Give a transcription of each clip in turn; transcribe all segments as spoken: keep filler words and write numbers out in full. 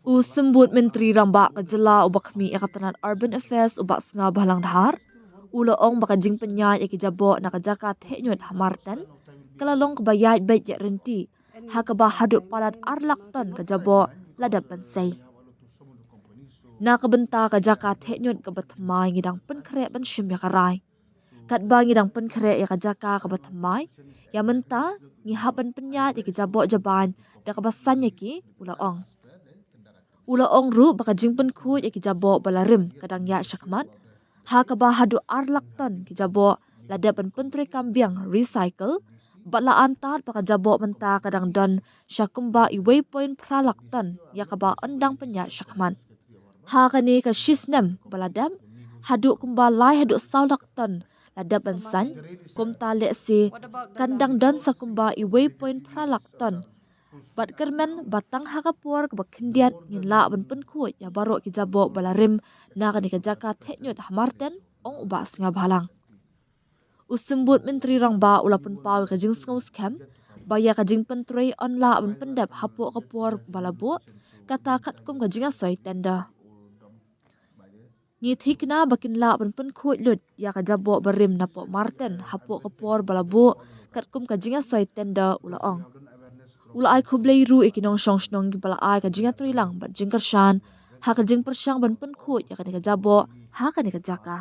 U Symbud Myntri Rangbah ka jylla uba khmih ïa ka tnat Urban Affairs u Bah Sniawbhalang Dhar u la ong ba ka jingpynïaid ïa ki jaboh na ka jaka theh ñiut ha Marten ka la long kaba ïaid beit ïa ryntih ha kaba haduh palat ar lak ton ka jaboh la dep ban sei. Na ka bynta ka jaka theh ñiut kaba thymmai ngi dang pynkhreh ban shim ïa ka rai. Katba ngi dang pynkhreh ïa ka jaka kaba thymmai, ïa mynta ngi hap ban pynïaid ïa ki jaboh jabain da kaba saiñ ïa ki, u la ong. U la ong ruh ba ka jingpynkhuid ïa ki jaboh ba la rim ka dang ïaid shakhmat ha kaba haduh ar lak ton ki jaboh la dep ban pyntreikam biang, recycle, bad la antad ba ka jaboh mynta ka dang don sha kumba iwei point phra lak ton ïa kaba yn dang pynïaid shakhmat. Ha kane ka shisnem ba la dep, haduh kumba lai haduh saw lak ton la dep ban saiñ, kumta lehse kan dang don sa kumba iwei point phra lak ton. Bad kyrmen ba tang ha ka por kaba khyndiat ngin lah ban pynkhuid ïa baroh ki jaboh ba la rim na kane ka jaka theh ñiut ha Marten, ong u Bah Sniawbhalang. U Symbud Myntri Rangbah u la pynpaw ïa ka jingsngewskhem ba ïa ka jingpyntrei yn lah ban pyndep hapoh ka por ba la buh, kata katkum ka jingïasoi tender. Ngi thikna ba kin lah ban pynkhuid lut ïa ka jaboh barim napoh Marten hapoh ka por ba la buh katkum ka jingïasoi tender, u la ong. U la ai khublei ruh ïa ki nongshong shnong kiba la ai ka jingïatreilang bad jingkyrshan ha ka jingpyrshang ban pynkhuid ïa kane ka jaboh ha kane ka jaka.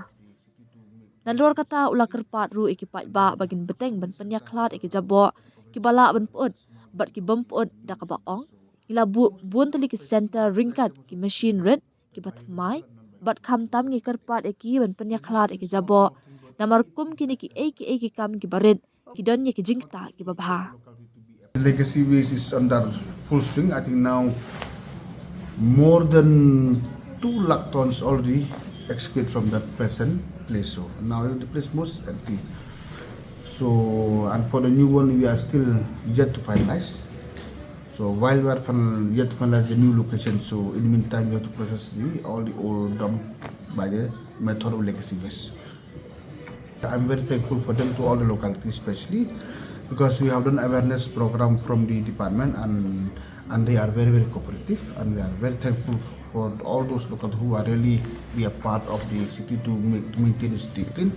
Nalor kata u la kyrpad ruh ïa ki paidbah ba kin bteng ban pynïakhlad ïa ki jaboh kiba lah ban pyut bad ki bym pyut, da kaba ong ngi la buh bun tylli ki center ryngkat ki machine rit kiba thymmai, bad khamtam ngi kyrpad ïa ki ban pynïakhlad ïa ki jaboh, namar kum kine kiei kiei ki kam kiba rit ki don ïa ki jingktah kiba bha. Legacy waste is under full swing. I think now more than two lakh tons already excavated from that present place. So now the place most empty. So, and for the new one, we are still yet to finalize. So while we are final, yet to finalize the new location, so in the meantime, we have to process the all the old dump by the method of legacy waste. I'm very thankful for them to all the localities, especially because we have done awareness program from the department, and and they are very, very cooperative, and we are very thankful for all those locals who are really be a part of the city to make to maintain the city clean.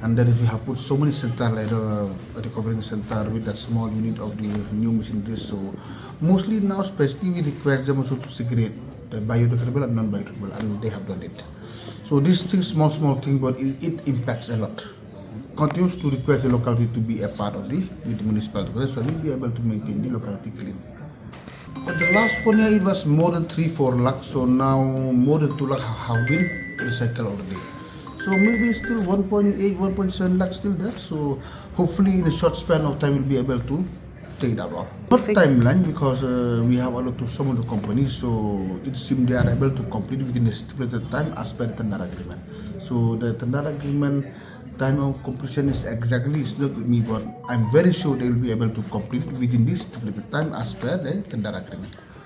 And then we have put so many center like the recovering center with that small unit of the new machinery. So mostly now, especially we request them also to segregate the biodegradable and non-biodegradable, and they have done it. So these things, small, small thing, but it, it impacts a lot. Continues to request the locality to be a part of the, with the municipality, so we'll be able to maintain the locality clean. But the last one year, it was more than three, four lakhs. So now more than two lakh have been recycled already. So maybe still one point eight, one point seven lakhs still there. So hopefully in a short span of time, we'll be able to take it out all. Not timeline, because uh, we have allowed to some of the companies, so it seems they are able to complete within the stipulated time as per the tender agreement. So the tender agreement time of completion is exactly is not with me, but I'm very sure they will be able to complete within this stipulated time as per the tender agreement.